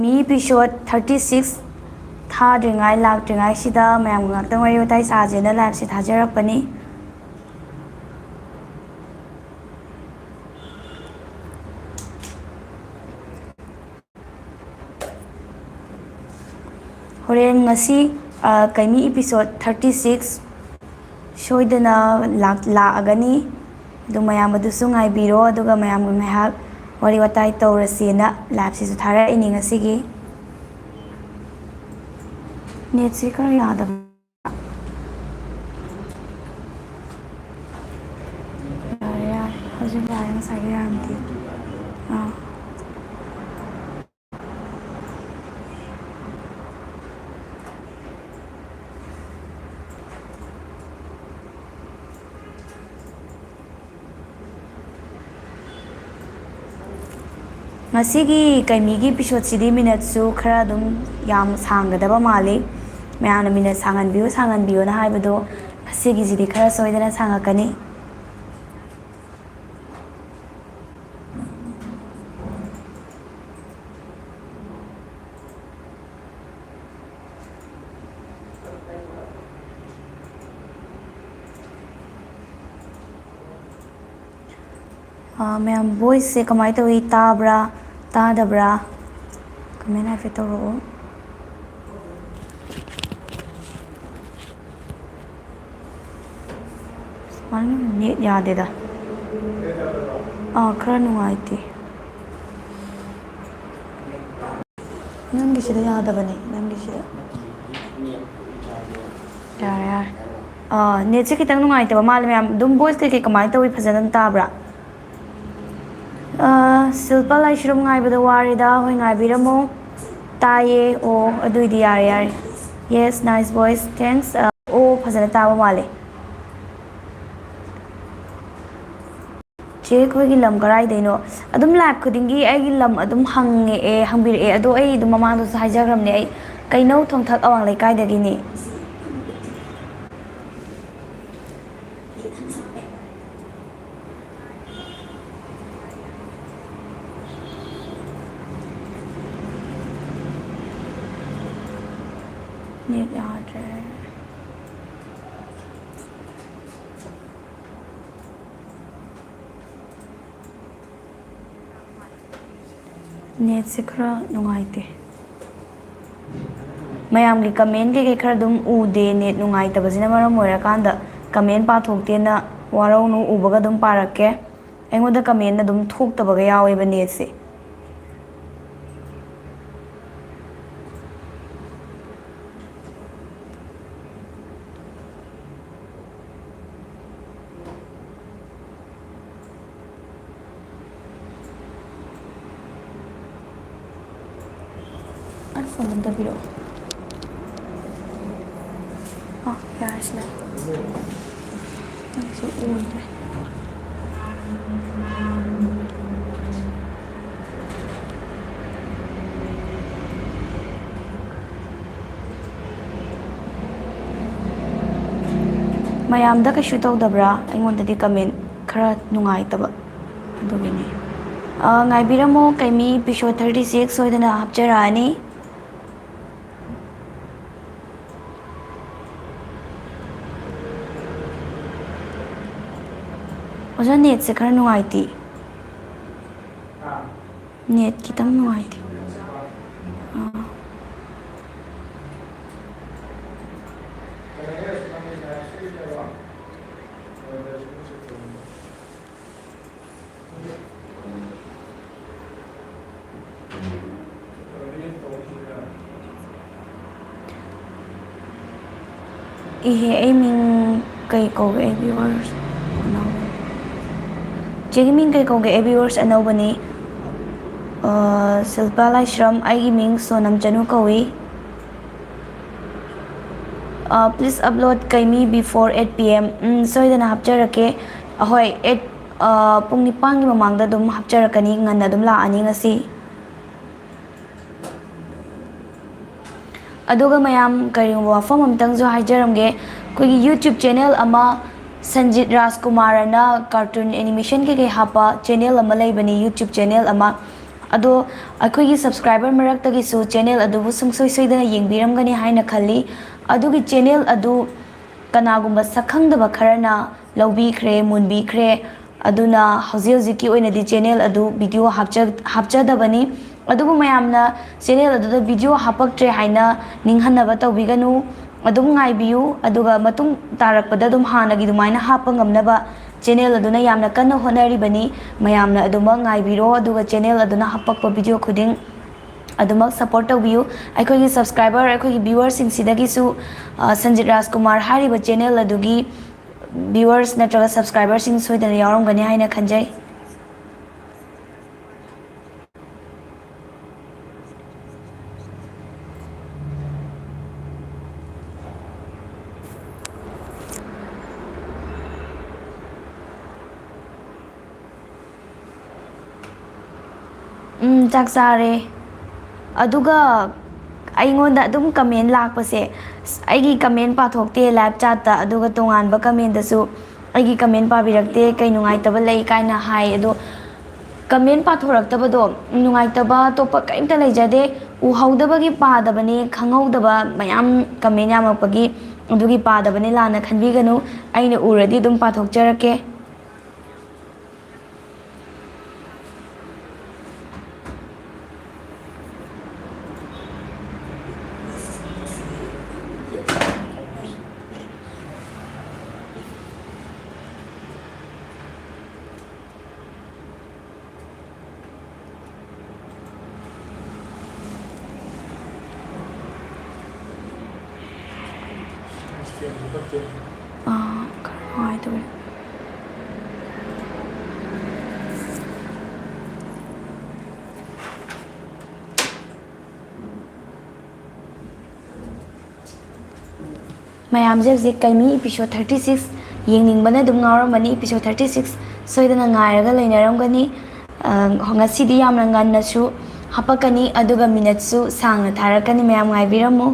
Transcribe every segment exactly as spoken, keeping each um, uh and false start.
ꯃꯤ episode thirty six ꯊꯥꯗ꯭ꯔꯤꯉꯥꯏ, ꯂꯥꯛꯇ꯭ꯔꯤꯉꯥꯏꯁꯤꯗ ꯃꯌꯥꯝꯒ ꯉꯥꯛꯇꯪ ꯋꯥꯔꯤ ꯋꯥꯇꯥꯏ ꯁꯥꯁꯦꯅ live ꯁꯦ ꯊꯥꯖꯔꯛꯄꯅꯤ꯫ ꯍꯣꯔꯦꯟ ꯉꯁꯤ, ꯑ, ꯀꯩꯃꯤ episode thirty six ꯁꯣꯏꯗꯅ ꯂꯥꯛ-, ꯂꯥꯛꯑꯒꯅꯤ꯫ ꯑꯗꯨ ꯃꯌꯥꯝ ꯑꯗꯨꯁꯨ ꯉꯥꯏꯕꯤꯔꯣ, ꯑꯗꯨꯒ ꯃꯌꯥꯝꯒ ꯉꯥꯏꯍꯥꯛ ꯋꯥꯔꯤ ꯋꯥꯇꯥꯏ ꯇꯧꯔꯁꯦꯅ live ꯁꯤꯁꯨ ꯊꯥꯔꯛꯏꯅꯤ ꯉꯁꯤꯒꯤ꯫ Net ꯁꯤ ꯈꯔ ꯌꯥꯗꯕ꯫ ꯌꯥꯔꯦ, ꯌꯥꯔꯦ꯫ ꯍꯧꯖꯤꯛ ꯌꯥꯔꯦ, ꯉꯁꯥꯏꯒꯤ ꯌꯥꯔꯝꯗꯦ꯫ ꯑꯥ꯫ ꯉꯁꯤꯒꯤ ꯀꯩꯃꯤꯒꯤ episode ꯁꯤꯗꯤ minute ꯁꯨ ꯈꯔ ꯑꯗꯨꯝ ꯌꯥꯝ ꯁꯥꯡꯒꯗꯕ ꯃꯥꯜꯂꯤ꯫ ꯃꯌꯥꯝꯅ minute ꯁꯥꯡꯍꯟꯕꯤꯌꯨ, ꯁꯥꯡꯍꯟꯕꯤꯌꯨꯅ ꯍꯥꯏꯕꯗꯣ ꯉꯁꯤꯒꯤꯁꯤꯗꯤ ꯈꯔ ꯁꯣꯏꯗꯅ ꯁꯥꯡꯉꯛꯀꯅꯤ꯫ ꯑꯥ, ꯃꯌꯥꯝ, voice ꯁꯦ ꯀꯃꯥꯏꯅ ꯇꯧꯏ? ꯇꯥꯕ꯭ꯔꯥ? ꯇꯥꯗꯕ꯭ꯔꯥ? Comment ꯍꯥꯏꯐꯦꯠ ꯇꯧꯔꯛꯑꯣ꯫ ꯁꯨꯃꯥꯏꯅ net ꯌꯥꯗꯦꯗ꯫ ꯑꯥ, ꯈꯔ ꯅꯨꯡꯉꯥꯏꯇꯦ꯫ ꯅꯪꯒꯤꯁꯤꯗ ꯌꯥꯗꯕꯅꯦ, ꯅꯪꯒꯤꯁꯤꯗ꯫ ꯌꯥꯔꯦ, ꯌꯥꯔꯦ꯫ ꯑꯥ, net ꯁꯦ ꯈꯤꯇꯪ ꯅꯨꯡꯉꯥꯏꯇꯕ ꯃꯥꯜꯂꯦ, ꯃꯌꯥꯝ꯫ ꯑꯗꯨꯝ voice ꯀꯩꯀꯩ ꯀꯃꯥꯏꯅ ꯇꯧꯏ? ꯐꯖꯅ ꯑꯗꯨꯝ ꯇꯥꯕ꯭ꯔꯥ? ꯑꯥ, ꯁꯤꯜꯄꯥ ꯂꯥꯏꯁ꯭ꯔꯝ ꯉꯥꯏꯕꯗ ꯋꯥꯔꯦꯗ꯫ ꯍꯣꯏ, ꯉꯥꯏꯕꯤꯔꯝꯃꯣ꯫ ꯇꯥꯏꯌꯦ꯫ ꯑꯣ, ꯑꯗꯨꯏꯗꯤ ꯌꯥꯔꯦ, ꯌꯥꯔꯦ꯫ Yes, nice voice, thanks꯫ ꯑꯥ, ꯑꯣ, ꯐꯖꯅ ꯇꯥꯕ ꯃꯥꯜꯂꯦ꯫ ꯆꯦ, ꯑꯩꯈꯣꯏꯒꯤ ꯂꯝ ꯀꯗꯥꯏꯗꯩꯅꯣ? ꯑꯗꯨꯝ live ꯈꯨꯗꯤꯡꯒꯤ ꯑꯩꯒꯤ ꯂꯝ ꯑꯗꯨꯝ ꯍꯪꯉꯛꯑꯦ, ꯍꯪꯕꯤꯔꯛꯑꯦ꯫ ꯑꯗꯣ ꯑꯩ ꯑꯗꯨꯝ ꯃꯃꯥꯡꯗꯁꯨ ꯍꯥꯏꯖꯈ꯭ꯔꯕꯅꯦ, ꯑꯩ ꯀꯩꯅꯧ ꯊꯣꯡꯊꯛ ꯑꯋꯥꯡ ꯂꯩꯀꯥꯏꯗꯒꯤꯅꯤ꯫ ꯅꯦꯠ ꯌꯥꯗ꯭ꯔꯦ꯫ ꯅꯦꯠꯁꯦ ꯈꯔ ꯅꯨꯡꯉꯥꯏꯇꯦ꯫ ꯃꯌꯥꯝꯒꯤ ꯀꯃꯦꯟ ꯀꯩꯀꯩ ꯈꯔ ꯑꯗꯨꯝ ꯎꯗꯦ, ꯅꯦꯠ ꯅꯨꯡꯉꯥꯏꯇꯕꯁꯤꯅ ꯃꯔꯝ ꯑꯣꯏꯔꯀꯥꯟꯗ ꯀꯃꯦꯟ ꯄꯥꯊꯣꯛꯇꯦꯅ ꯋꯥꯔꯧꯅꯨ, ꯎꯕꯒ ꯑꯗꯨꯝ ꯄꯥꯔꯛꯀꯦ꯫ ꯑꯩꯉꯣꯟꯗ ꯀꯃꯦꯟ ꯑꯗꯨꯝ ꯊꯣꯛꯇꯕꯒ ꯌꯥꯎꯋꯦꯕ ꯅꯦꯠꯁꯦ꯫ ꯑꯩ ꯐꯣꯟ ꯑꯝꯇ ꯄꯤꯔꯛꯑꯣ꯫ ꯑꯥ, ꯌꯥꯔꯦ ꯁꯤꯗ꯫ ꯅꯪꯁꯨ ꯎꯗ꯭ꯔꯦ꯫ ꯃꯌꯥꯝꯗ ꯀꯩꯁꯨ ꯇꯧꯗꯕ꯭ꯔꯥ? ꯑꯩꯉꯣꯟꯗꯗꯤ ꯀꯃꯦꯟ ꯈꯔ ꯅꯨꯡꯉꯥꯏꯇꯕ ꯑꯗꯨꯒꯤꯅꯤ꯫ ꯑ, ꯉꯥꯏꯕꯤꯔꯝꯃꯣ, ꯀꯩꯃꯤ episode thirty six ꯁꯣꯏꯗꯅ ꯍꯥꯞꯆꯔꯛꯑꯅꯤ꯫ ꯑꯣꯖꯥ, ꯅꯦꯠꯁꯦ ꯈꯔ ꯅꯨꯡꯉꯥꯏꯇꯦ꯫ ꯅꯦꯠ ꯈꯤꯇꯪ ꯅꯨꯡꯉꯥꯏꯇꯦ꯫ ꯑꯥ꯫ ꯏꯍꯦ, ꯑꯩ ꯃꯤꯡ ꯀꯩ ꯀꯧꯒꯦ? ꯑꯩ viewers ꯑꯅꯧꯕ꯫ ꯆꯦꯒꯤ ꯃꯤꯡ ꯀꯩ ꯀꯧꯒꯦ? ꯑꯩ viewers ꯑꯅꯧꯕꯅꯤ꯫ ꯑ, ꯁꯤꯜꯄꯥ ꯂꯥꯏꯁ꯭ꯔꯝ, ꯑꯩꯒꯤ ꯃꯤꯡ ꯁꯣꯅꯝ ꯆꯅꯨ ꯀꯧꯏ꯫ ꯑ, please upload ꯀꯩꯃꯤ before eight P M꯫ ꯎꯝ, ꯁꯣꯏꯗꯅ ꯍꯥꯞꯆꯔꯛꯀꯦ꯫ ꯑꯍꯣꯏ, eight, ꯑ, ꯄꯨꯡ ꯅꯤꯄꯥꯟꯒꯤ ꯃꯃꯥꯡꯗ ꯑꯗꯨꯝ ꯍꯥꯞꯆꯔꯛꯀꯅꯤ, ꯉꯟꯅ ꯑꯗꯨꯝ ꯂꯥꯛꯑꯅꯤ ꯉꯁꯤ꯫ ꯑꯗꯨꯒ ꯃꯌꯥꯝ, ꯀꯔꯤꯒꯨꯝꯕ ꯋꯥꯐꯝ ꯑꯝꯇꯪꯁꯨ ꯍꯥꯏꯖꯔꯝꯒꯦ꯫ ꯑꯩꯈꯣꯏꯒꯤ YouTube channel ꯑꯃ, ꯁꯟꯖꯤꯠ ꯔꯥꯖꯀꯨꯃꯥꯔ ꯑꯅ cartoon animation ꯀꯩꯀꯩ ꯍꯥꯞꯄ channel ꯑꯃ ꯂꯩꯕꯅꯤ, YouTube channel ꯑꯃ꯫ ꯑꯗꯣ ꯑꯩꯈꯣꯏꯒꯤ subscriber ꯃꯔꯛꯇꯒꯤꯁꯨ channel ꯑꯗꯨꯕꯨ ꯁꯨꯡꯁꯣꯏ ꯁꯣꯏꯗꯅ ꯌꯦꯡꯕꯤꯔꯝꯒꯅꯤ ꯍꯥꯏꯅ ꯈꯜꯂꯤ꯫ ꯑꯗꯨꯒꯤ channel ꯑꯗꯨ ꯀꯅꯥꯒꯨꯝꯕ ꯁꯛꯈꯪꯗꯕ ꯈꯔꯅ ꯂꯧꯕꯤꯈ꯭ꯔꯦ, ꯃꯨꯟꯕꯤꯈ꯭ꯔꯦ꯫ ꯑꯗꯨꯅ ꯍꯧꯖꯤꯛ ꯍꯧꯖꯤꯛꯀꯤ ꯑꯣꯏꯅꯗꯤ channel ꯑꯗꯨ video ꯍꯥꯞꯆ-, ꯍꯥꯞꯆꯗꯕꯅꯤ꯫ ꯑꯗꯨꯕꯨ ꯃꯌꯥꯝꯅ channel ꯑꯗꯨꯗ video ꯍꯥꯞꯄꯛꯇ꯭ꯔꯦ ꯍꯥꯏꯅ ꯅꯤꯡꯍꯟꯅꯕ ꯇꯧꯕꯤꯒꯅꯨ꯫ ꯑꯗꯨꯝ ꯉꯥꯏꯕꯤꯌꯨ, ꯑꯗꯨꯒ ꯃꯇꯨꯡ ꯇꯥꯔꯛꯄꯗ ꯑꯗꯨꯝ ꯍꯥꯟꯅꯒꯤ ꯑꯗꯨꯃꯥꯏꯅ ꯍꯥꯞꯄ ꯉꯝꯅꯕ channel ꯑꯗꯨꯅ ꯌꯥꯝꯅ ꯀꯟꯅ ꯍꯣꯠꯅꯔꯤꯕꯅꯤ꯫ ꯃꯌꯥꯝꯅ ꯑꯗꯨꯃꯛ ꯉꯥꯏꯕꯤꯔꯣ, ꯑꯗꯨꯒ channel ꯑꯗꯨꯅ ꯍꯥꯞꯄꯛꯄ video ꯈꯨꯗꯤꯡ ꯑꯗꯨꯃꯛ support ꯇꯧꯕꯤꯌꯨ꯫ ꯑꯩꯈꯣꯏꯒꯤ subscriber, ꯑꯩꯈꯣꯏꯒꯤ viewerꯁꯤꯡꯁꯤꯗꯒꯤꯁꯨ, ꯑ, ꯁꯟꯖꯤꯠ ꯔꯥꯖꯀꯨꯃꯥꯔ ꯍꯥꯏꯔꯤꯕ channel ꯑꯗꯨꯒꯤ viewers ꯅꯠꯇ꯭ꯔꯒ subscriberꯁꯤꯡ ꯁꯣꯏꯗꯅ ꯌꯥꯎꯔꯝꯒꯅꯤ ꯍꯥꯏꯅ ꯈꯟꯖꯩ꯫ ꯎꯝ, ꯆꯥꯛ ꯆꯥꯔꯦ꯫ ꯑꯗꯨꯒ ꯑꯩꯉꯣꯟꯗ ꯑꯗꯨꯝ comment ꯂꯥꯛꯄꯁꯦ, "ꯑꯁ, ꯑꯩꯒꯤ comment ꯄꯥꯊꯣꯛꯇꯦ live chatꯇ, ꯑꯗꯨꯒ ꯇꯣꯉꯥꯟꯕ commentꯇꯁꯨ ꯑꯩꯒꯤ comment ꯄꯥꯕꯤꯔꯛꯇꯦ, ꯀꯩ ꯅꯨꯡꯉꯥꯏꯇꯕ ꯂꯩ?" ꯀꯥꯏꯅ ꯍꯥꯏ꯫ ꯑꯗꯣ comment ꯄꯥꯊꯣꯔꯛꯇꯕꯗꯣ ꯅꯨꯡꯉꯥꯏꯇꯕ ꯑꯇꯣꯞꯄ ꯀꯔꯤꯝꯇ ꯂꯩꯖꯗꯦ꯫ ꯎꯍꯧꯗꯕꯒꯤ ꯄꯥꯗꯕꯅꯦ, ꯈꯪꯍꯧꯗꯕ ꯃꯌꯥꯝ comment ꯌꯥꯝꯃꯛꯄꯒꯤ ꯑꯗꯨꯒꯤ ꯄꯥꯗꯕꯅꯦ, ꯂꯥꯟꯅ ꯈꯟꯕꯤꯒꯅꯨ꯫ ꯑꯩꯅ ꯎꯔꯗꯤ ꯑꯗꯨꯝ ꯄꯥꯊꯣꯛꯆꯔꯛꯀꯦ꯫ ꯑꯥ, ꯈꯔ ꯅꯨꯡꯉꯥꯏꯇꯕꯅꯦ꯫ ꯃꯌꯥꯝꯁꯦ ꯍꯧꯖꯤꯛ ꯀꯩꯃꯤ episode thirty six ꯌꯦꯡꯅꯤꯡꯕꯅ ꯑꯗꯨꯝ ꯉꯥꯎꯔꯝꯃꯅꯤ꯫ Episode thirty six ꯁꯣꯏꯗꯅ ꯉꯥꯏꯔꯒ ꯂꯩꯅꯔꯝꯒꯅꯤ꯫ ꯑ, ꯉꯁꯤꯗꯤ ꯌꯥꯝꯅ ꯉꯟꯅꯁꯨ ꯍꯥꯄꯛꯀꯅꯤ, ꯑꯗꯨꯒ minuteꯁꯨ ꯁꯥꯡꯅ ꯊꯥꯔꯛꯀꯅꯤ꯫ ꯃꯌꯥꯝ ꯉꯥꯏꯕꯤꯔꯝꯃꯨ꯫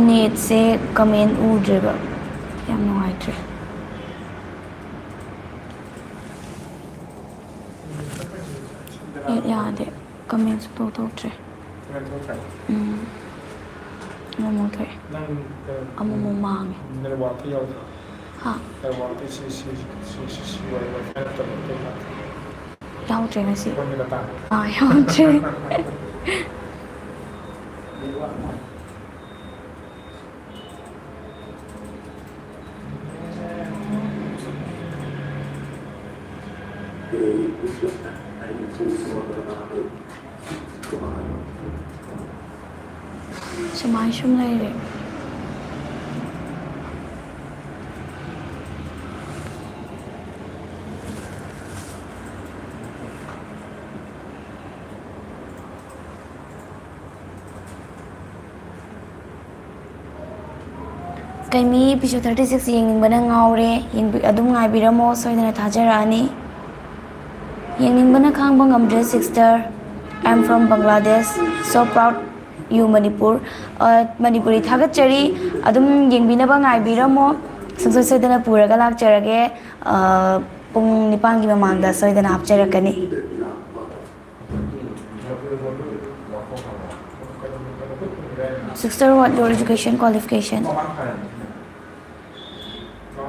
ꯅꯦꯠꯁꯦ ꯀꯃꯦꯟ ꯎꯗ꯭ꯔꯦꯕ, ꯌꯥꯝ ꯅꯨꯡꯉꯥꯏꯇ꯭ꯔꯦ꯫ ꯅꯦꯠ ꯌꯥꯗꯦ, ꯀꯃꯦꯟ ꯁꯨꯡꯊꯣꯛ ꯊꯣꯛꯇ꯭ꯔꯦ꯫ ꯎꯝ꯫ ꯑꯃꯨꯛꯃꯨꯛ ꯊꯣꯛꯑꯦ, ꯑꯃꯨꯛꯃꯨꯛ ꯃꯥꯡꯉꯦ꯫ ꯍꯥ? ꯌꯥꯎꯗ꯭ꯔꯦ ꯉꯁꯤ꯫ ꯑꯥ, ꯌꯥꯎꯗ꯭ꯔꯦ꯫ ꯁꯨꯃꯥꯏ ꯁꯨꯝ ꯂꯩꯔꯦ꯫ ꯀꯩꯃꯤ episode thirty six ꯌꯦꯡꯅꯤꯡꯕꯅ ꯉꯥꯎꯔꯦ꯫ ꯌꯦꯡꯕꯤ-, ꯑꯗꯨꯝ ꯉꯥꯏꯕꯤꯔꯝꯃꯣ, ꯁꯣꯏꯗꯅ ꯊꯥꯖꯔꯛꯑꯅꯤ꯫ ꯌꯦꯡꯅꯤꯡꯕꯅ ꯈꯥꯡꯕ ꯉꯝꯗ꯭ꯔꯦ sister, I am from Bangladesh, so proud you Manipur꯫ ꯑ, ꯃꯅꯤꯄꯨꯔꯤ ꯊꯥꯒꯠꯆꯔꯤ꯫ ꯑꯗꯨꯝ ꯌꯦꯡꯕꯤꯅꯕ ꯉꯥꯏꯕꯤꯔꯝꯃꯣ꯫ ꯁꯨꯡꯁꯣꯏ ꯁꯣꯏꯗꯅ ꯄꯨꯔꯒ ꯂꯥꯛꯆꯔꯒꯦ꯫ ꯑ, ꯄꯨꯡ ꯅꯤꯄꯥꯟꯒꯤ ꯃꯃꯥꯡꯗ ꯁꯣꯏꯗꯅ ꯍꯥꯞꯆꯔꯛꯀꯅꯤ꯫ Sister, what your education qualification?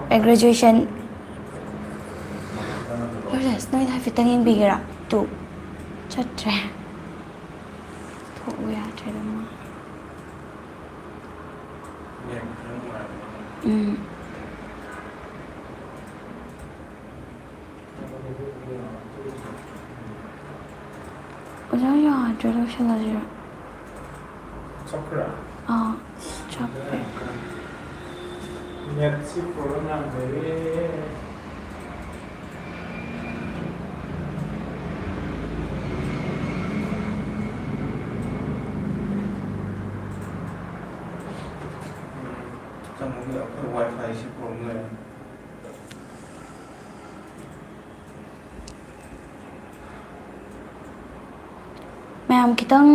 A graduation. Yours, ꯅꯣꯏꯗ ꯍꯥꯏꯐꯦꯠꯇꯪ ꯌꯦꯡꯕꯤꯒꯦꯔꯥ? ꯇꯨ꯫ ꯆꯠꯇ꯭ꯔꯦ꯫ ꯊꯣꯛꯎ ꯌꯥꯗ꯭ꯔꯦꯗ ꯃꯥ꯫ ꯎꯝ꯫ ꯑꯣꯖꯥ ꯌꯥꯗ꯭ꯔꯦ, ꯂꯣꯏꯁꯤꯜꯂꯁꯤꯔ? ꯆꯠꯈ꯭ꯔꯦ? ꯑꯥ, ꯆꯠꯈ꯭ꯔꯦ꯫ ꯅꯦꯠꯁꯤ ꯄ꯭ꯔꯣꯕ꯭ꯂꯦꯝ ꯌꯥꯝ ꯂꯩꯔꯦ꯫ ꯆꯪꯕꯒꯤ ꯑꯩꯈꯣꯏ ꯋꯥꯏ ꯐꯥꯏꯁꯤ ꯄ꯭ꯔꯣꯕ꯭ꯂꯦꯝ ꯂꯩꯔꯦ꯫ ꯌꯥꯝ ꯈꯤꯇꯪ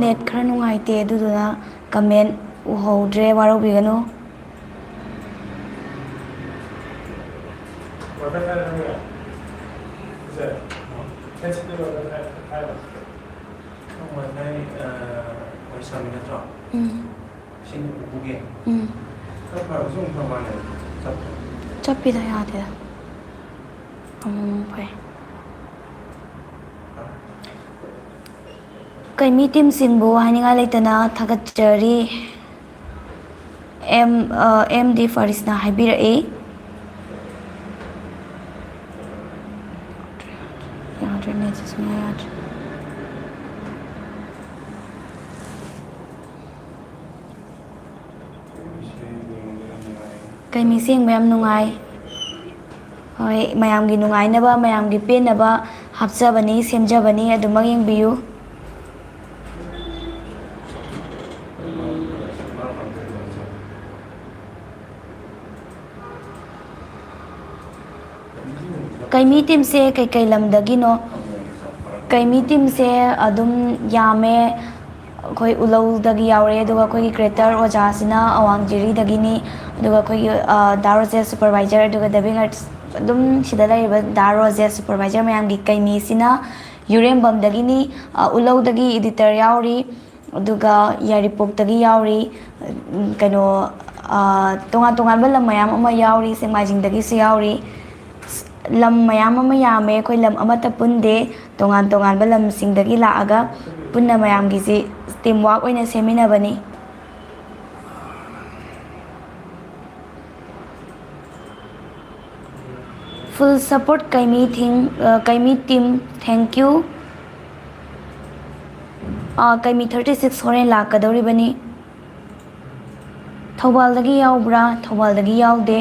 ꯅꯦꯠ ꯈꯔ ꯅꯨꯡꯉꯥꯏꯇꯦ, ꯑꯗꯨꯗꯨꯅ ꯀꯃꯦꯟ ꯎꯍꯧꯗ꯭ꯔꯦ, ꯋꯥꯔꯧꯕꯤꯒꯅꯨ꯫ ꯎꯝ꯫ ꯎꯝ꯫ ꯆꯠꯄꯤꯗ ꯌꯥꯗꯦꯗ꯫ ꯑꯃꯨꯛ ꯐꯩ꯫ ꯀꯩꯃꯤ ꯇꯤꯝꯁꯤꯡꯕꯨ ꯍꯥꯏꯅꯤꯡꯉꯥꯏ ꯂꯩꯇꯅ ꯊꯥꯒꯠꯆꯔꯤ꯫ ꯑꯦꯝ, ꯑ, ꯑꯦꯝ ꯗꯤ ꯐꯥꯔꯤꯁꯅ ꯍꯥꯏꯕꯤꯔꯛꯏ꯫ ꯌꯥꯗ꯭ꯔꯦ, ꯅꯦꯠꯁꯦ ꯁꯨꯡꯌꯥ ꯌꯥꯗ꯭ꯔꯦ꯫ ꯀꯩꯃꯤꯁꯦ ꯌꯦꯡꯕ ꯌꯥꯝ ꯅꯨꯡꯉꯥꯏ꯫ ꯍꯣꯏ, ꯃꯌꯥꯝꯒꯤ ꯅꯨꯡꯉꯥꯏꯅꯕ, ꯃꯌꯥꯝꯒꯤ ꯄꯦꯟꯅꯕ ꯍꯥꯞꯆꯕꯅꯤ, ꯁꯦꯝꯖꯕꯅꯤ, ꯑꯗꯨꯃꯛ ꯌꯦꯡꯕꯤꯌꯨ꯫ ꯀꯩꯃꯤ ꯇꯤꯝꯁꯦ ꯀꯩꯀꯩ ꯂꯝꯗꯒꯤꯅꯣ? ꯀꯩꯃꯤ ꯇꯤꯝꯁꯦ ꯑꯗꯨꯝ ꯌꯥꯝꯃꯦ꯫ ꯑꯩꯈꯣꯏ ꯎꯂꯧꯗꯒꯤ ꯌꯥꯎꯔꯦ, ꯑꯗꯨꯒ ꯑꯩꯈꯣꯏꯒꯤ ꯀ꯭ꯔꯦꯇꯔ ꯑꯣꯖꯥꯁꯤꯅ ꯑꯋꯥꯡ ꯖꯤꯔꯤꯗꯒꯤꯅꯤ꯫ ꯑꯗꯨꯒ ꯑꯩꯈꯣꯏꯒꯤ, ꯑ, ꯗꯥ ꯔꯣꯖꯦꯁ ꯁꯨꯄꯔꯚꯥꯏꯖꯔ, ꯑꯗꯨꯒ ꯗꯕꯤꯡ ꯑꯥꯔꯠꯁ ꯑꯗꯨꯝ ꯁꯤꯗ ꯂꯩꯔꯤꯕ ꯗꯥ ꯔꯣꯖꯦꯁ ꯁꯨꯄꯔꯚꯥꯏꯖꯔ ꯃꯌꯥꯝꯒꯤ ꯀꯩꯃꯤꯁꯤꯅ ꯌꯨꯔꯦꯝꯕꯝꯗꯒꯤꯅꯤ꯫ ꯑ, ꯎꯂꯧꯗꯒꯤ ꯏꯗꯤꯇꯔ ꯌꯥꯎꯔꯤ, ꯑꯗꯨꯒ ꯌꯥꯏꯔꯤꯄꯣꯛꯇꯒꯤ ꯌꯥꯎꯔꯤ, ꯎꯝ, ꯀꯩꯅꯣ, ꯑ, ꯇꯣꯉꯥꯟ ꯇꯣꯉꯥꯟꯕ ꯂꯝ ꯃꯌꯥꯝ ꯑꯃ ꯌꯥꯎꯔꯤ, ꯁꯦꯛꯃꯥꯏꯖꯤꯡꯗꯒꯤꯁꯨ ꯌꯥꯎꯔꯤ꯫ ꯂꯝ ꯃꯌꯥꯝ ꯑꯃ ꯌꯥꯝꯃꯦ, ꯑꯩꯈꯣꯏ ꯂꯝ ꯑꯃꯠꯇ ꯄꯨꯟꯗꯦ, ꯇꯣꯉꯥꯟ ꯇꯣꯉꯥꯟꯕ ꯂꯝꯁꯤꯡꯗꯒꯤ ꯂꯥꯛꯑꯒ ꯄꯨꯟꯅ ꯃꯌꯥꯝꯒꯤꯁꯤ ꯇꯤꯝ ꯋꯥꯔꯛ ꯑꯣꯏꯅ ꯁꯦꯝꯃꯤꯟꯅꯕꯅꯤ꯫ Full support ꯀꯩꯃꯤ ꯊꯤꯡ-, ꯑ, ꯀꯩꯃꯤ team, thank you꯫ ꯑ, ꯀꯩꯃꯤ thirty six ꯍꯣꯔꯦꯟ ꯂꯥꯛꯀꯗꯧꯔꯤꯕꯅꯤ꯫ ꯊꯧꯕꯥꯜꯗꯒꯤ ꯌꯥꯎꯕ꯭ꯔꯥ? ꯊꯧꯕꯥꯜꯗꯒꯤ ꯌꯥꯎꯗꯦ꯫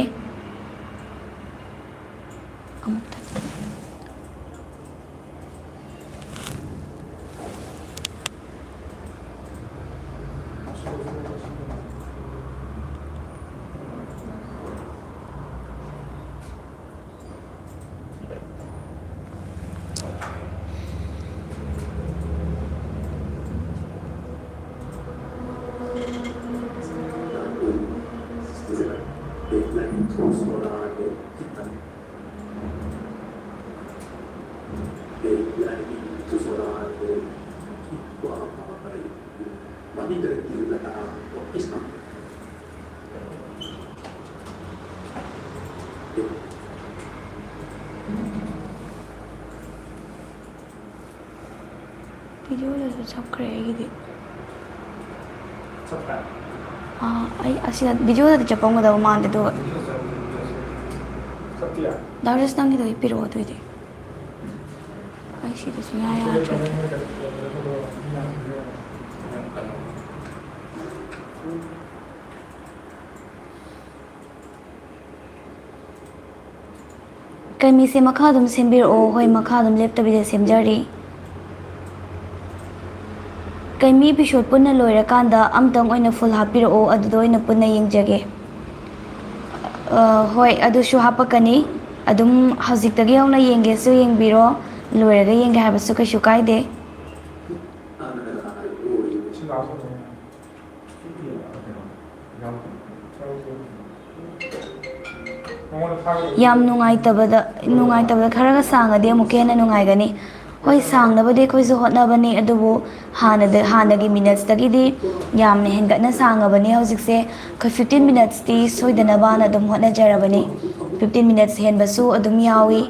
ꯑꯃꯨꯛꯇ꯫ ꯚꯤꯗꯤꯑꯣꯗꯁꯨ ꯆꯞꯈ꯭ꯔꯦ ꯑꯩꯒꯤꯗꯤ꯫ ꯆꯠꯄ꯭ꯔꯥ? ꯑꯥ, ꯑꯩ ꯑꯁꯤꯗ ꯚꯤꯗꯤꯑꯣꯗꯗꯤ ꯆꯠꯄꯝꯒꯗꯕ ꯃꯥꯟꯗꯦ, ꯑꯗꯨꯒ ꯆꯠꯇꯤꯌꯦ? ꯗꯥ ꯔꯦꯁ, ꯅꯪꯒꯤꯗꯣ ꯑꯩ ꯄꯤꯔꯛꯑꯣ ꯑꯗꯨꯑꯣꯏꯗꯤ꯫ ꯑꯩ ꯁꯤꯗ ꯁꯨꯡꯌꯥ ꯌꯥꯗ꯭ꯔꯦ꯫ ꯀꯩꯃꯤꯁꯦ ꯃꯈꯥ ꯑꯗꯨꯝ ꯁꯦꯝꯕꯤꯔꯛꯑꯣ꯫ ꯍꯣꯏ, ꯃꯈꯥ ꯑꯗꯨꯝ ꯂꯦꯞꯇꯕꯤꯗ ꯁꯦꯝꯖꯔꯤ꯫ ꯀꯩꯃꯤ ꯏꯄꯤꯁꯣꯠ ꯄꯨꯟꯅ ꯂꯣꯏꯔꯀꯥꯟꯗ ꯑꯝꯇꯪ ꯑꯣꯏꯅ ꯐꯨꯜ ꯍꯥꯞꯄꯤꯔꯛꯑꯣ, ꯑꯗꯨꯗ ꯑꯣꯏꯅ ꯄꯨꯟꯅ ꯌꯦꯡꯖꯒꯦ꯫ ꯑ, ꯍꯣꯏ, ꯑꯗꯨꯁꯨ ꯍꯥꯞꯄꯛꯀꯅꯤ꯫ ꯑꯗꯨꯝ ꯍꯧꯖꯤꯛꯇꯒꯤ ꯍꯧꯅ ꯌꯦꯡꯒꯦꯁꯨ ꯌꯦꯡꯕꯤꯔꯣ, ꯂꯣꯏꯔꯒ ꯌꯦꯡꯒꯦ ꯍꯥꯏꯕꯁꯨ ꯀꯩꯁꯨ ꯀꯥꯏꯗꯦ꯫ ꯁꯤ ꯂꯥꯁ ꯑꯣꯏꯗꯣꯏꯅꯦ꯫ ꯌꯥꯝ ꯅꯨꯡꯉꯥꯏꯇꯕꯗ, ꯅꯨꯡꯉꯥꯏꯇꯕꯗ ꯈꯔꯒ ꯁꯥꯡꯉꯗꯤ ꯑꯃꯨꯛꯀ ꯍꯦꯟꯅ ꯅꯨꯡꯉꯥꯏꯒꯅꯤ꯫ ꯍꯣꯏ, ꯁꯥꯡꯅꯕꯗꯤ ꯑꯩꯈꯣꯏꯁꯨ ꯍꯣꯠꯅꯕꯅꯤ, ꯑꯗꯨꯕꯨ ꯍꯥꯟꯅꯗ, ꯍꯥꯟꯅꯒꯤ ꯃꯤꯅꯠꯁꯇꯒꯤꯗꯤ ꯌꯥꯝꯅ ꯍꯦꯟꯒꯠꯅ ꯁꯥꯡꯉꯕꯅꯤ ꯍꯧꯖꯤꯛꯁꯦ꯫ ꯑꯩꯈꯣꯏ ꯐꯤꯐꯇꯤꯟ ꯃꯤꯅꯠꯁꯇꯤ ꯁꯣꯏꯗꯅꯕꯅ ꯑꯗꯨꯝ ꯍꯣꯠꯅꯖꯔꯕꯅꯤ꯫ ꯐꯤꯐꯇꯤꯟ ꯃꯤꯅꯠꯁ ꯍꯦꯟꯕꯁꯨ ꯑꯗꯨꯝ ꯌꯥꯎꯏ꯫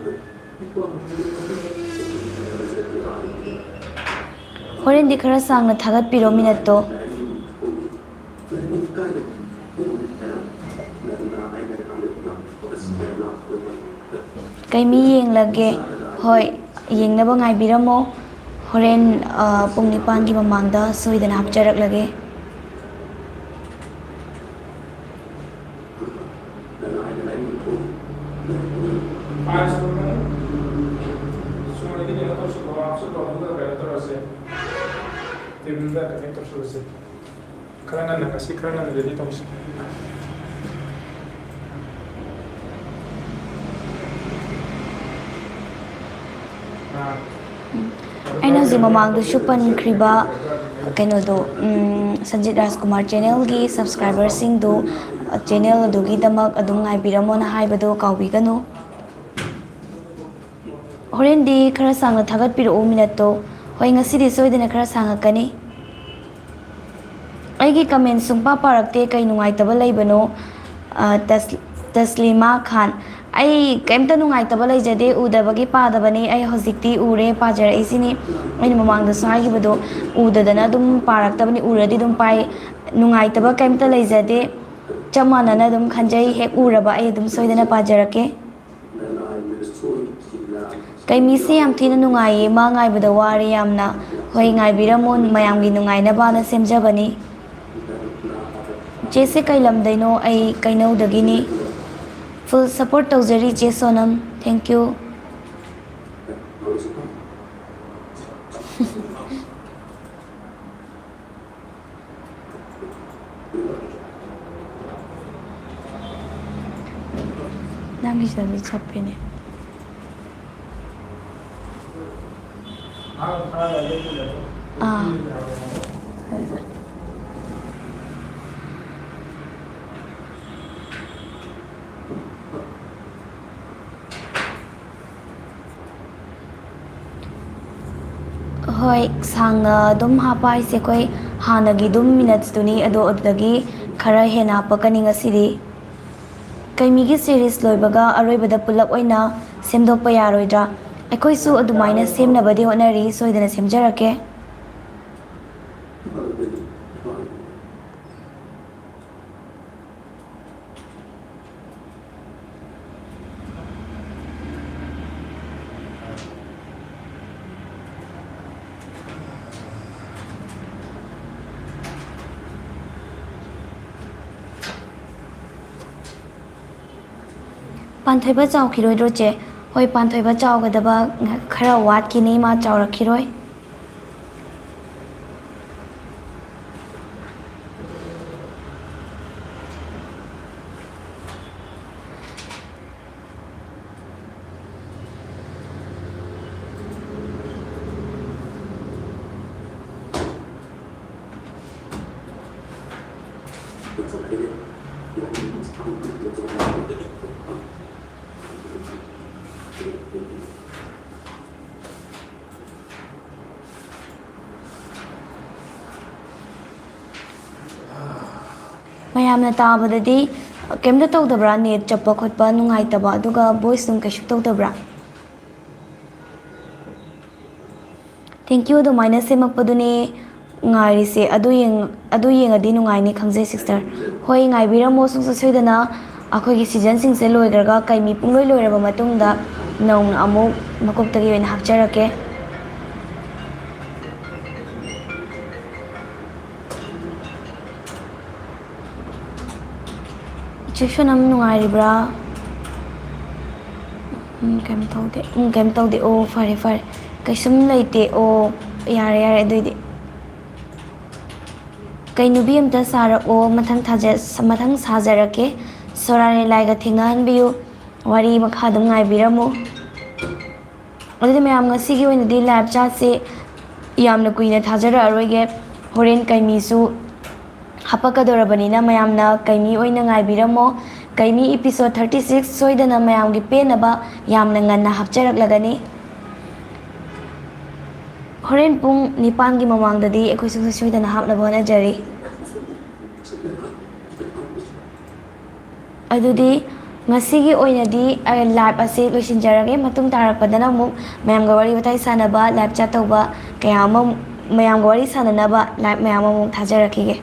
ꯍꯣꯔꯦꯟꯗꯤ ꯈꯔ ꯁꯥꯡꯅ ꯊꯥꯒꯠꯄꯤꯔꯣ ꯃꯤꯅꯠꯇꯣ꯫ ꯀꯩꯃꯤ ꯌꯦꯡꯂꯒꯦ꯫ ꯍꯣꯏ, ꯌꯦꯡꯅꯕ ꯉꯥꯏꯕꯤꯔꯝꯃꯣ꯫ ꯍꯣꯔꯦꯟ, ꯑ, ꯄꯨꯡ ꯅꯤꯄꯥꯟꯒꯤ ꯃꯃꯥꯡꯗ ꯁꯣꯏꯗꯅ ꯍꯥꯞꯆꯔꯛꯂꯒꯦ꯫ ꯇꯦꯕꯜꯗ ꯀꯅꯦꯛ ꯇꯧꯁꯜꯂꯁꯦ꯫ ꯈꯔ ꯉꯟꯅ, ꯉꯁꯤ ꯈꯔ ꯉꯟꯅ ꯔꯦꯗꯤ ꯇꯧꯁꯤ꯫ ꯑꯥ꯫ ꯑꯩꯅ ꯍꯧꯖꯤꯛ ꯃꯃꯥꯡꯗꯁꯨ ꯄꯟꯈ꯭ꯔꯤꯕ ꯀꯩꯅꯣꯗꯣ, ꯎꯝ, ꯁꯟꯖꯤꯠ ꯔꯥꯖꯀꯨꯃꯥꯔ ꯆꯦꯅꯦꯜꯒꯤ ꯁꯕꯁꯀ꯭ꯔꯥꯏꯕꯔꯁꯤꯡꯗꯨ, ꯆꯦꯅꯦꯜ ꯑꯗꯨꯒꯤꯗꯃꯛ ꯑꯗꯨꯝ ꯉꯥꯏꯕꯤꯔꯝꯃꯣꯅ ꯍꯥꯏꯕꯗꯣ ꯀꯥꯎꯕꯤꯒꯅꯨ꯫ ꯍꯣꯔꯦꯟꯗꯤ ꯈꯔ ꯁꯥꯡꯅ ꯊꯥꯒꯠꯄꯤꯔꯛꯎ ꯃꯤꯅꯠꯇꯣ꯫ ꯍꯣꯏ, ꯉꯁꯤꯗꯤ ꯁꯣꯏꯗꯅ ꯈꯔ ꯁꯥꯡꯉꯛꯀꯅꯤ꯫ ꯑꯩꯒꯤ comment ꯁꯨꯡꯄꯥ ꯄꯥꯔꯛꯇꯦ, ꯀꯩ ꯅꯨꯡꯉꯥꯏꯇꯕ ꯂꯩꯕꯅꯣ? ꯑ, ꯇꯁ-, ꯇꯁꯂꯤꯃꯥ ꯈꯥꯟ, ꯑꯩ ꯀꯩꯝꯇ ꯅꯨꯡꯉꯥꯏꯇꯕ ꯂꯩꯖꯗꯦ, ꯎꯗꯕꯒꯤ ꯄꯥꯗꯕꯅꯤ꯫ ꯑꯩ ꯍꯧꯖꯤꯛꯇꯤ ꯎꯔꯦ, ꯄꯥꯖꯔꯛꯏꯁꯤꯅꯤ꯫ ꯑꯩꯅ ꯃꯃꯥꯡꯗꯁꯨ ꯍꯥꯏꯈꯤꯕꯗꯣ, ꯎꯗꯗꯅ ꯑꯗꯨꯝ ꯄꯥꯔꯛꯇꯕꯅꯤ, ꯎꯔꯗꯤ ꯑꯗꯨꯝ ꯄꯥꯏ꯫ ꯅꯨꯡꯉꯥꯏꯇꯕ ꯀꯩꯝꯇ ꯂꯩꯖꯗꯦ, ꯆꯞ ꯃꯥꯟꯅꯅ ꯑꯗꯨꯝ ꯈꯟꯖꯩ꯫ ꯍꯦꯛ ꯎꯔꯕ ꯑꯩ ꯑꯗꯨꯝ ꯁꯣꯏꯗꯅ ꯄꯥꯖꯔꯛꯀꯦ꯫ ꯀꯩꯃꯤꯁꯤ ꯌꯥꯝ ꯊꯤꯅ ꯅꯨꯡꯉꯥꯏꯌꯦ, ꯃꯥ ꯉꯥꯏꯕꯗ ꯋꯥꯔꯦ ꯌꯥꯝꯅ꯫ ꯍꯣꯏ, ꯉꯥꯏꯕꯤꯔꯝꯃꯣ, ꯃꯌꯥꯝꯒꯤ ꯅꯨꯡꯉꯥꯏꯅꯕꯅ ꯁꯦꯝꯖꯕꯅꯤ꯫ ꯆꯦꯁꯦ ꯀꯩ ꯂꯝꯗꯩꯅꯣ? ꯑꯩ ꯀꯩꯅꯧꯗꯒꯤꯅꯤ꯫ Full support ꯇꯧꯖꯔꯤ ꯆꯦ ꯁꯣꯅꯝ꯫ Thank you꯫ ꯅꯪꯒꯤꯁꯤꯗꯗꯤ ꯆꯞꯄꯤꯅꯦ꯫ ꯑꯥ꯫ ꯍꯣꯏ, ꯁꯥꯡꯅ ꯑꯗꯨꯝ ꯍꯥꯞꯄ ꯍꯥꯏꯁꯦ ꯑꯩꯈꯣꯏ ꯍꯥꯟꯅꯒꯤ ꯑꯗꯨꯝ minutes ꯇꯨꯅꯤ, ꯑꯗꯣ ꯑꯗꯨꯗꯒꯤ ꯈꯔ ꯍꯦꯟꯅ ꯍꯥꯞꯄꯛꯀꯅꯤ ꯉꯁꯤꯗꯤ꯫ ꯀꯩꯃꯤꯒꯤ series ꯂꯣꯏꯕꯒ ꯑꯔꯣꯏꯕꯗ ꯄꯨꯂꯞ ꯑꯣꯏꯅ ꯁꯦꯝꯗꯣꯛꯄ ꯌꯥꯔꯣꯏꯗ꯭ꯔꯥ? ꯑꯩꯈꯣꯏꯁꯨ ꯑꯗꯨꯃꯥꯏꯅ ꯁꯦꯝꯅꯕꯗꯤ ꯍꯣꯠꯅꯔꯤ, ꯁꯣꯏꯗꯅ ꯁꯦꯝꯖꯔꯛꯀꯦ꯫ ꯄꯥꯟꯊꯣꯏꯕ ꯆꯥꯎꯈꯤꯔꯣꯏꯗ꯭ꯔꯣ, ꯆꯦ? ꯍꯣꯏ, ꯄꯥꯟꯊꯣꯏꯕ ꯆꯥꯎꯒꯗꯕ ꯈꯔ ꯋꯥꯠꯈꯤꯅꯤ, ꯃꯥ ꯆꯥꯎꯔꯛꯈꯤꯔꯣꯏ꯫ ꯃꯌꯥꯝꯅ ꯇꯥꯕꯗꯗꯤ ꯀꯩꯝꯇ ꯇꯧꯗꯕ꯭ꯔꯥ? ꯅꯦꯠ ꯆꯞꯄ ꯈꯣꯠꯄ ꯅꯨꯡꯉꯥꯏꯇꯕ, ꯑꯗꯨꯒ ꯚꯣꯏꯁ ꯅꯨꯡ ꯀꯩꯁꯨ ꯇꯧꯗꯕ꯭ꯔꯥ? Thank you, ꯑꯗꯨꯃꯥꯏꯅ ꯁꯦꯝꯃꯛꯄꯗꯨꯅꯦ ꯉꯥꯏꯔꯤꯁꯦ꯫ ꯑꯗꯨ ꯌꯦꯡ-, ꯑꯗꯨ ꯌꯦꯡꯉꯗꯤ ꯅꯨꯡꯉꯥꯏꯅꯤ ꯈꯪꯖꯩ, ꯁꯤꯁꯇꯔ꯫ ꯍꯣꯏ, ꯉꯥꯏꯕꯤꯔꯝꯃꯣ ꯁꯨꯡꯁꯣꯏ ꯁꯣꯏꯗꯅ꯫ ꯑꯩꯈꯣꯏꯒꯤ ꯁꯤꯖꯟꯁꯤꯡꯁꯦ ꯂꯣꯏꯈ꯭ꯔꯒ, ꯀꯩꯃꯤ ꯄꯨꯡꯂꯣꯏ ꯂꯣꯏꯔꯕ ꯃꯇꯨꯡꯗ ꯅꯧꯅ ꯑꯃꯨꯛ ꯃꯀꯣꯛꯇꯒꯤ ꯑꯣꯏꯅ ꯍꯥꯞꯆꯔꯛꯀꯦ꯫ ꯏꯆꯦ ꯁꯣꯅꯝ ꯅꯨꯡꯉꯥꯏꯔꯤꯕ꯭ꯔꯥ? ꯎꯝ, ꯀꯩꯝ ꯇꯧꯗꯦ꯫ ꯎꯝ, ꯀꯩꯝ ꯇꯧꯗꯦ꯫ ꯑꯣ, ꯐꯔꯦ, ꯐꯔꯦ꯫ ꯀꯩꯁꯨꯝ ꯂꯩꯇꯦ꯫ ꯑꯣ, ꯌꯥꯔꯦ, ꯌꯥꯔꯦ, ꯑꯗꯨꯏꯗꯤ꯫ ꯀꯩ ꯅꯨꯄꯤ ꯑꯝꯇ ꯁꯥꯔꯛꯑꯣ, ꯃꯊꯪ ꯊꯥꯖ-, ꯃꯊꯪ ꯁꯥꯖꯔꯛꯀꯦ꯫ ꯁꯣꯔꯥ ꯂꯤꯂꯥꯏꯒ ꯊꯦꯡꯅꯍꯟꯕꯤꯌꯨ꯫ ꯋꯥꯔꯤ ꯃꯈꯥ ꯑꯗꯨꯝ ꯉꯥꯏꯕꯤꯔꯝꯃꯨ꯫ ꯑꯗꯨꯗꯤ ꯃꯌꯥꯝ, ꯉꯁꯤꯒꯤ ꯑꯣꯏꯅꯗꯤ ꯂꯥꯏꯚ ꯆꯥꯠꯁꯦ ꯌꯥꯝꯅ ꯀꯨꯏꯅ ꯊꯥꯖꯔꯛꯑꯔꯣꯏꯒꯦ꯫ ꯍꯣꯔꯦꯟ ꯀꯩꯃꯤꯁꯨ ꯍꯥꯄꯛꯀꯗꯧꯔꯕꯅꯤꯅ, ꯃꯌꯥꯝꯅ ꯀꯩꯃꯤ ꯑꯣꯏꯅ ꯉꯥꯏꯕꯤꯔꯝꯃꯣ꯫ ꯀꯩꯃꯤ episode thirty six ꯁꯣꯏꯗꯅ ꯃꯌꯥꯝꯒꯤ ꯄꯦꯟꯅꯕ ꯌꯥꯝꯅ ꯉꯟꯅ ꯍꯥꯞꯆꯔꯛꯂꯒꯅꯤ꯫ ꯍꯣꯔꯦꯟ ꯄꯨꯡ ꯅꯤꯄꯥꯟꯒꯤ ꯃꯃꯥꯡꯗꯗꯤ ꯑꯩꯈꯣꯏ ꯁꯨꯡꯁꯣꯏ ꯁꯣꯏꯗꯅ ꯍꯥꯞꯅꯕ ꯍꯣꯠꯅꯖꯔꯤ꯫ ꯑꯗꯨꯗꯤ ꯉꯁꯤꯒꯤ ꯑꯣꯏꯅꯗꯤ ꯑꯩ ꯂꯥꯏꯚ ꯑꯁꯤ ꯂꯣꯏꯁꯤꯟꯖꯔꯒꯦ꯫ ꯃꯇꯨꯡ ꯇꯥꯔꯛꯄꯗꯅ ꯑꯃꯨꯛ ꯃꯌꯥꯝꯒ ꯋꯥꯔꯤ ꯋꯥꯇꯥꯏ ꯁꯥꯟꯅꯕ, ꯂꯥꯏꯚ ꯆꯥꯠ ꯇꯧꯕ ꯀꯌꯥ ꯑꯃ, ꯃꯌꯥꯝꯒ ꯋꯥꯔꯤ ꯁꯥꯟꯅꯅꯕ ꯂꯥꯏꯚ ꯃꯌꯥꯝ ꯑꯃꯃꯨꯛ ꯊꯥꯖꯔꯛꯈꯤꯒꯦ꯫